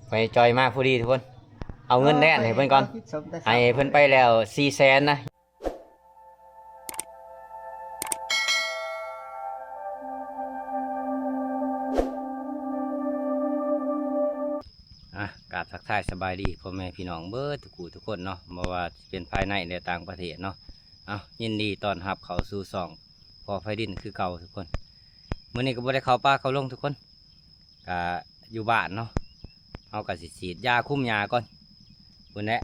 ໄປຈ່ອຍມາພໍດີທຸກຄົນ ເອົາເງິນແລ່ນໃຫ້ເພິ່ນກ່ອນ ໃຫ້ເພິ່ນໄປແລ້ວສີ່ແສນນະ. ອ່ະ ກາບທັກທາຍສະບາຍດີພໍ່ແມ່ພີ່ນ້ອງເບິດທຸກຜູ້ທຸກຄົນເນາະ ບໍ່ວ່າຊິເປັນພາຍໃນ ແລະ ຕ່າງປະເທດເນາະ. ເອົາ ຍິນດີຕ້ອນຮັບເຂົ້າສູ່ຊ່ອງພໍ່ໄພດິນຄືເກົ່າທຸກຄົນ. ມື້ນີ້ກໍບໍ່ໄດ້ເຂົ້າປ່າເຂົ້າດົງທຸກຄົນ ກະຢູ່ບ້ານເນາະ ເຮົາກະຊິສີດຢາຄຸມຫຍ້າກ່ອນພຸ້ນແຫຼະ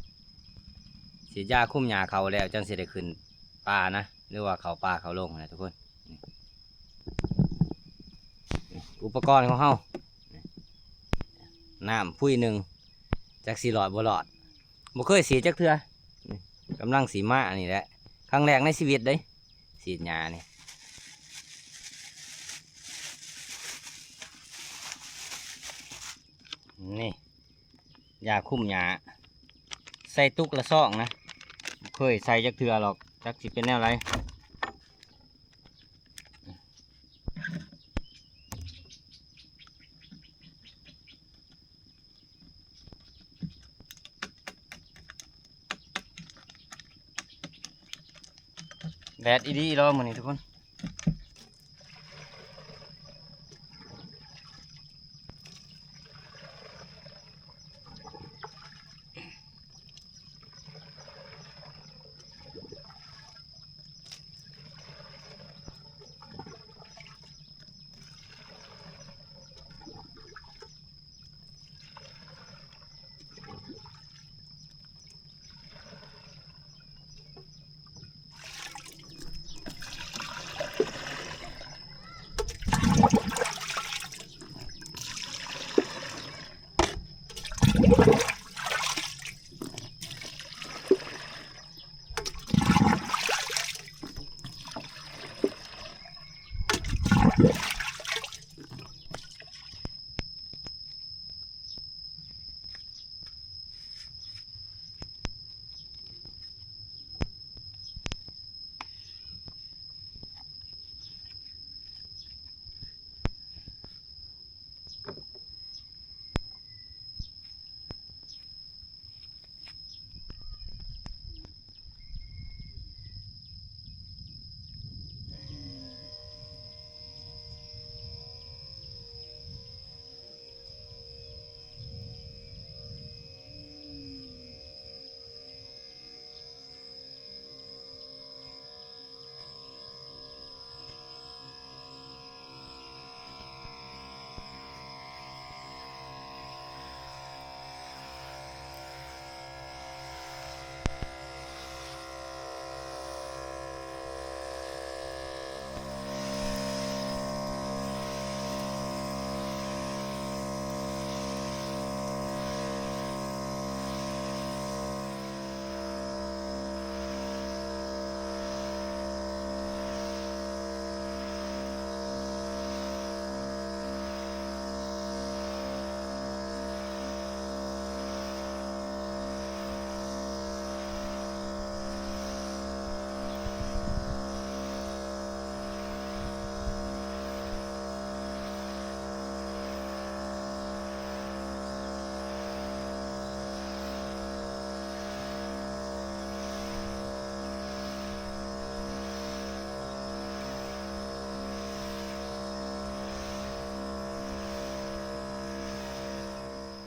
ສີດຢາຄຸມຫຍ້າເຂົ້າແລ້ວຈັ່ງຊິໄດ້ຂຶ້ນປ່ານະ ຫຼືວ່າເຂົ້າປ່າເຂົ້າດົງນະທຸກຄົນ. ອຸປະກອນຂອງເຮົາ ນ້ຳພຸ້ຍໜຶ່ງ ຈັກຊິລອດບໍ່ລອດ ບໍ່ເຄີຍສີດຈັກເທື່ອ ກຳລັງຊິມາອັນນີ້ແຫຼະ ຄັ້ງແລກໃນຊີວິດເດ້ ສີດຫຍ້ານີ້ ນີ້ ຢາຄຸມຫຍ້າ ໃສ່ຕຸກລະຊອງນະ ບໍ່ເຄີຍໃສ່ຈັກເທື່ອດອກ ຈັກຊິເປັນແນວໃດ. ແດດອີ່ຫຼີເນາະມື້ນີ້ທຸກຄົນ.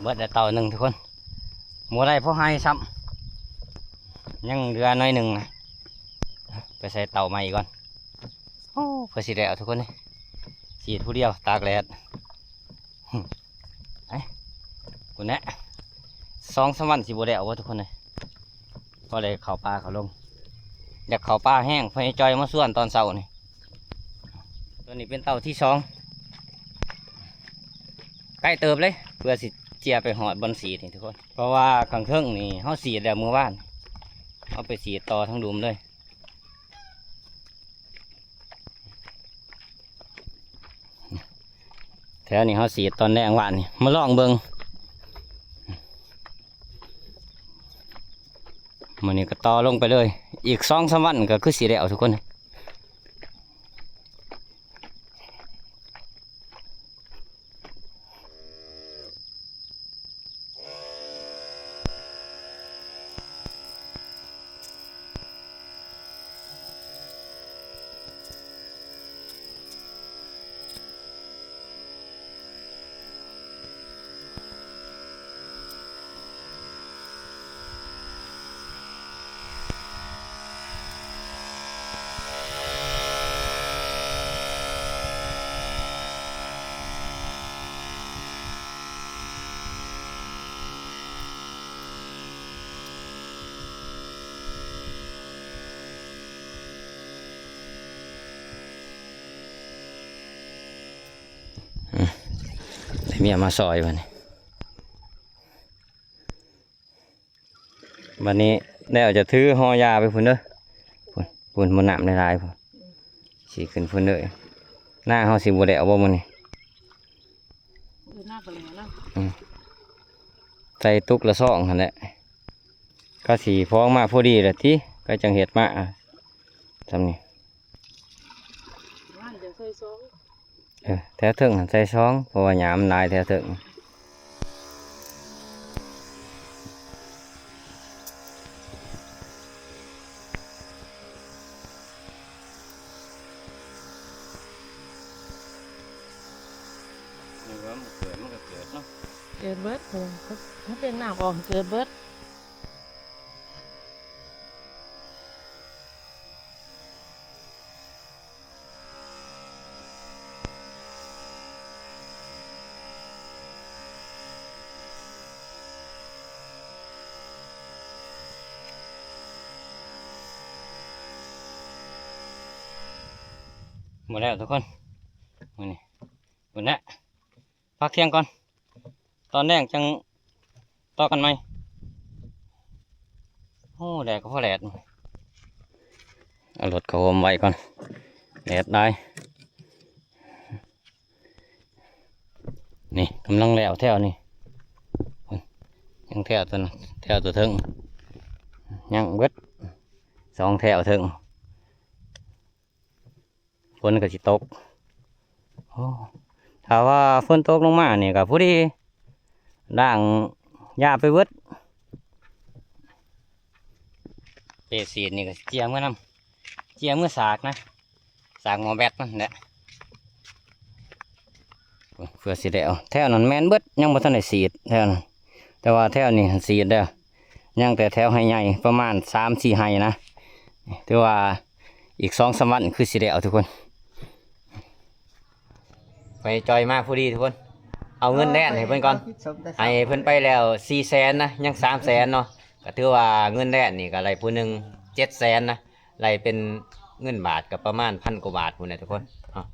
ເບິດແລ້ວເຕົ່າໜຶ່ງທຸກຄົນ ບໍ່ໄດ້ພໍໃຫ້ຊ້ຳ ຍັງເຫຼືອໜ້ອຍໜຶ່ງນະ ໄປໃສ່ເຕົ່າໃໝ່ອີກກ່ອນ. ໂອ້ ເພື່ອຊິໄດ້ເອົາທຸກຄົນເອີຍ ສີດຜູ້ດຽວຕາກແດດ ໄປພຸ້ນແຫຼະ ສອງສາມວັນຊິບໍ່ໄດ້ເອົາບໍ່ທຸກຄົນເອີຍ. ພໍໄດ້ເຂົ້າປ່າເຂົ້າດົງ ຢາກເຂົ້າປ່າແຮງ ພໍ່ໃຫຍ່ຈ່ອຍມາຊວນຕອນເຊົ້ານີ້. ຕົວນີ້ເປັນເຕົ່າທີສອງ ໃກ້ເຕີບເລີຍ ເພື່ອຊິເຈຍໄປຮອດບ່ອນສີດນີ້ທຸກຄົນ ເພາະວ່າຂ້າງເທິງນີ້ເຮົາສີດແລ້ວມື້ວານ ເຮົາໄປສີດຕໍ່ທາງດຸ່ມເລີຍ. ແຖວນີ້ເຮົາສີດຕອນແລງວານນີ້ ມາລອງເບິ່ງ ມື້ນີ້ກໍຕໍ່ລົງໄປເລີຍ ອີກສອງສາມວັນກໍຄືຊິແລ້ວທຸກຄົນ. ເມຍມາຊ່ອຍບັດນີ້ ບັດນີ້ແລ້ວຈະຖືຫໍ່ຢາໄປພຸ້ນເດີ ພຸ້ນ ພຸ້ນ ໝໍ້ນ້ຳຫຼາຍໆ ພຸ້ນ ຊິຂຶ້ນພຸ້ນເດີ. ນາເຮົາຊິບໍ່ແລ້ວບໍ່ມື້ນີ້? ເອີ ນາກໍແລ້ວເນາະ ອືມ ໃສ່ຕຸກລະຊອງຫັ້ນແຫຼະ ກໍຊິພໍມາພໍດີແຫຼະຕິ ກໍຈັ່ງເຮັດມາຊ່ຳນີ້ ເອີ ແຖວເທິງຫັ້ນໃສ່ສອງ ເພາະວ່າຫຍ້າມັນຫຼາຍແຖວເທິງ. ເກີດເບິດ ເອີ ຖ້າເປັນນ້ຳອອກເກີດເບິດ. ໝົດແລ້ວທຸກຄົນ ມື້ນີ້ພຸ້ນແຫຼະ ພັກທ່ຽງກ່ອນ ຕອນແລງຈັ່ງຕໍ່ກັນໃໝ່. ໂອ້ ແດດກໍພໍແດດ ເອົາລົດເຂົ້າໂຮມໄວ້ກ່ອນ ແດດຫຼາຍ. ນີ້ກຳລັງແລ້ວແຖວນີ້ ຍັງແຖວຕົວນັ້ນ ແຖວຕົວເທິງ ຍັງເບິດສອງແຖວເທິງ. ຝົນກໍຊິຕົກ ໂອ້ ຖ້າວ່າຝົນຕົກລົງມານີ້ກໍພໍດີ ລ້າງຢາໄປເບິດ. ເປສີດນີ້ກໍເຈຍເມືອນຳ ເຈຍເມືອສາກນະ ສາກໝໍ້ແບັດມັນແຫຼະ ເພື່ອຊິໄດ້ເອົາ. ແຖວນັ້ນແມ່ນເບິດ ຍັງບໍ່ທັນໄດ້ສີດແຖວນັ້ນ ແຕ່ວ່າແຖວນີ້ສີດແລ້ວ ຍັງແຕ່ແຖວໄຮ່ໃຫຍ່ປະມານສາມສີ່ໄຮ່ນະ ຖືວ່າອີກສອງສາມວັນຄືຊິໄດ້ເອົາທຸກຄົນ. ໄປຈ່ອຍມາພໍດີທຸກຄົນ ເອົາເງິນແລ່ນໃຫ້ເພິ່ນກ່ອນ ໃຫ້ເພິ່ນໄປແລ້ວສີ່ແສນນະ ຍັງສາມແສນເນາະ ກໍຖືວ່າເງິນແລ່ນນີ້ກໍໄດ້ຜູ້ໜຶ່ງເຈັດແສນນະ ໄລ່ເປັນເງິນບາດກໍປະມານພັນກວ່າບາດພຸ້ນແຫຼະທຸກຄົນ. ເອົາ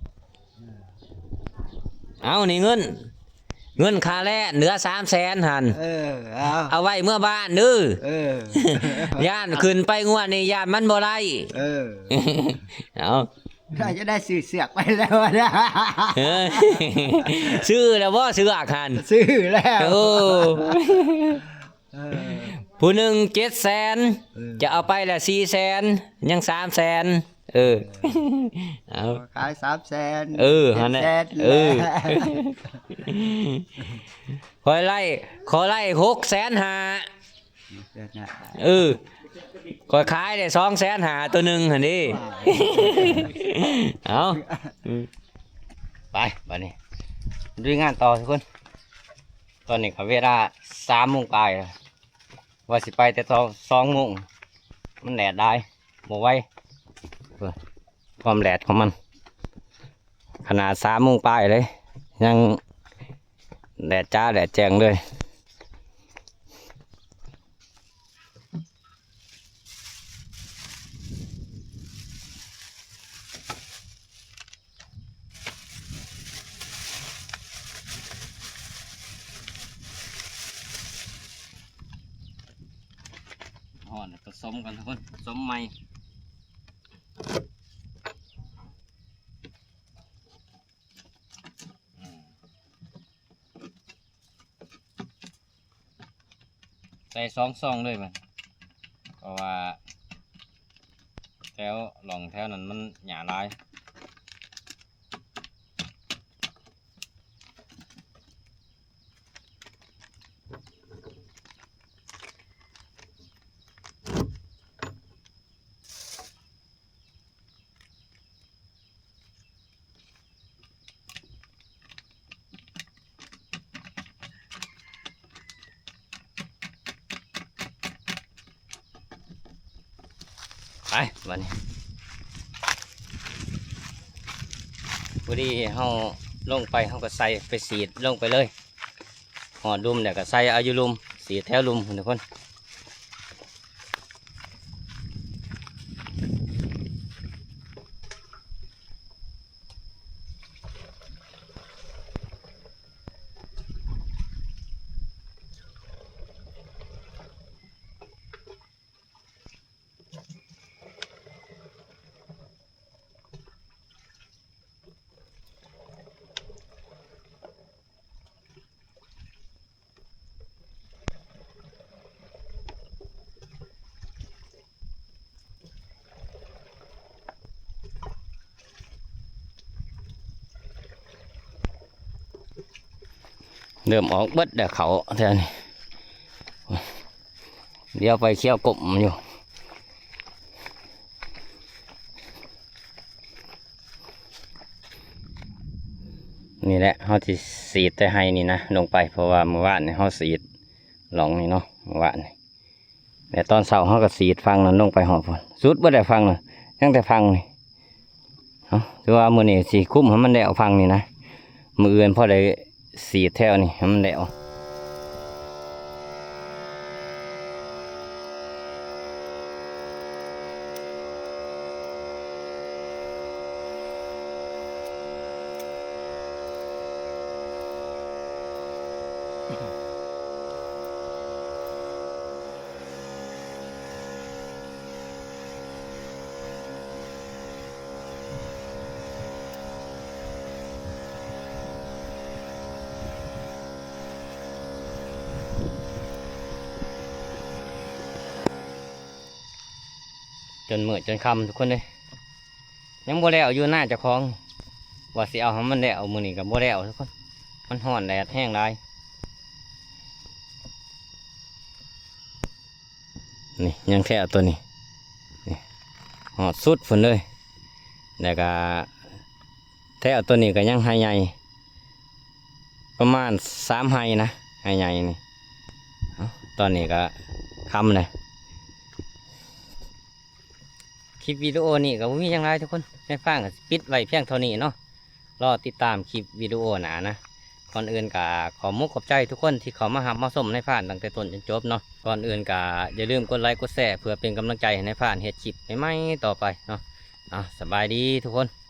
ເອົານີ້ເງິນ ເງິນຄ່າແລ່ນເຫຼືອສາມແສນຫັ້ນ ເອີ ເອົາ ເອົາໄວ້ເມືອບ້ານເດີ ເອີ ຢ້ານຂຶ້ນໄປງວດນີ້ຢ້ານມັນບໍ່ໄດ້ ເອີ ເອົາ ໜ້າຈະໄດ້ຊື້ເຊືອກໄປແລ້ວນະ ເອີ ຊື້ແລ້ວບໍ່ເຊືອກຫັ້ນ? ຊື້ແລ້ວ ໂອ້ ເອີ ຜູ້ໜຶ່ງເຈັດແສນ ເອີ ຈະເອົາໄປລະສີ່ແສນ ຍັງສາມແສນ ເອີ ເອົາ ຂາຍສາມແສນ ເອີ ຫັ້ນແຫຼະ ເຈັດແສນ ເອີ ຂ້ອຍໄລ່ ຂໍໄລ່ຫົກແສນຫ້າ ເອີ ຂ້ອຍຂາຍໄດ້ສອງແສນຫ້າໂຕໜຶ່ງຫັ້ນເດ້ ເອົາ ໄປບາດນີ້ລຸຍງານຕໍ່ທຸກຄົນ. ຕອນນີ້ກໍເວລາສາມໂມງປາຍແລ້ວ ວ່າຊິໄປແຕ່ສອງ ສອງໂມງ ມັນແດດຫຼາຍ ບໍ່ໄຫວ ເບິ່ງຄວາມແດດຂອງມັນ ຂະໜາດສາມໂມງປາຍເລີຍ ຍັງແດດຈ້າແດດແຈ້ງເລີຍ. ຮ້ອນ ປະສົມກັນທຸກຄົນ ປະສົມໃໝ່ ອືມ ໃສ່ສອງຊ່ອງເລີຍບັດ ເພາະວ່າແຖວ ຮ່ອງແຖວນັ້ນມັນຫຍ້າຫຼາຍ. ໄປ ບາດນີ້ ພໍດີເຮົາລົງໄປ ເຮົາກໍໃສ່ໄປສີດລົງໄປເລີຍ ຮອດລຸ່ມແລ້ວກໍໃສ່ເອົາຢູ່ລຸ່ມ ສີດແຖວລຸ່ມພຸ້ນທຸກຄົນ. ເ ເລີ່ມອອກເບິດແລ້ວເຂົ້າແຖວນີ້ ດຽວໄປຂຽວກົມຢູ່. ນີ້ແຫຼະ ເຮົາຊິສີດແຕ່ໄຮ່ນີ້ນະລົງໄປ ເພາະວ່າມື້ວານນີ້ເຮົາສີດ ຮ່ອງນີ້ເນາະ ເມື່ອວານນີ້ ແລະຕອນເຊົ້າເຮົາກໍສີດຝັ່ງນັ້ນລົງໄປຮອດພຸ້ນ ສຸດເບິດແລ້ວຝັ່ງນັ້ນ ຍັງແຕ່ຝັ່ງນີ້. ເອົາ ຖືວ່າມື້ນີ້ຊິຄຸມໃຫ້ມັນແລ້ວຝັ່ງນີ້ນະ ມື້ອື່ນພໍໄດ້ສີດແຖວນີ້ໃຫ້ມັນແລ້ວ. ຈົນມື້ຈົນຄ່ຳທຸກຄົນເອີຍ ຍັງບໍ່ແລ້ວຢູ່ນາເຈົ້າຂອງ ວ່າຊິເອົາໃຫ້ມັນແລ້ວ ມື້ນີ້ກໍບໍ່ແລ້ວທຸກຄົນ ມັນຮ້ອນແດດແຮງຫຼາຍ. ນີ້ຍັງແຖວຕົວນີ້ ນີ້ຮອດສຸດພຸ້ນເລີຍ ແລ້ວກະແຖວຕົວນີ້ກໍຍັງໄຮ່ໃຫຍ່ ປະມານສາມໄຮ່ນະ ໄຮ່ໃຫຍ່ນີ້. ເອົ້າ ຕອນນີ້ກໍຄ່ຳແລ້ວ ຄລິບວິດີໂອນີ້ກໍບໍ່ມີຫຍັງຫຼາຍທຸກຄົນ ນາຍຟານກໍຊິປິດໄວ້ພຽງເທົ່ານີ້ເນາະ ລໍຕິດຕາມຄລິບວິດີໂອໜ້ານະ. ກ່ອນອື່ນກໍຂອບມຸກຂອບໃຈທຸກຄົນທີ່ເຂົ້າມາຮັບມາຊົມນາຍຟານຕັ້ງແຕ່ຕົ້ນຈົນຈົບເນາະ. ກ່ອນອື່ນກໍຢ່າລືມກົດໄລກົດແຊເພື່ອເປັນກຳລັງໃຈໃຫ້ນາຍຟານເຮັດຄລິບໃໝ່ໆຕໍ່ໄປເນາະ. ເອົາ ສະບາຍດີທຸກຄົນ.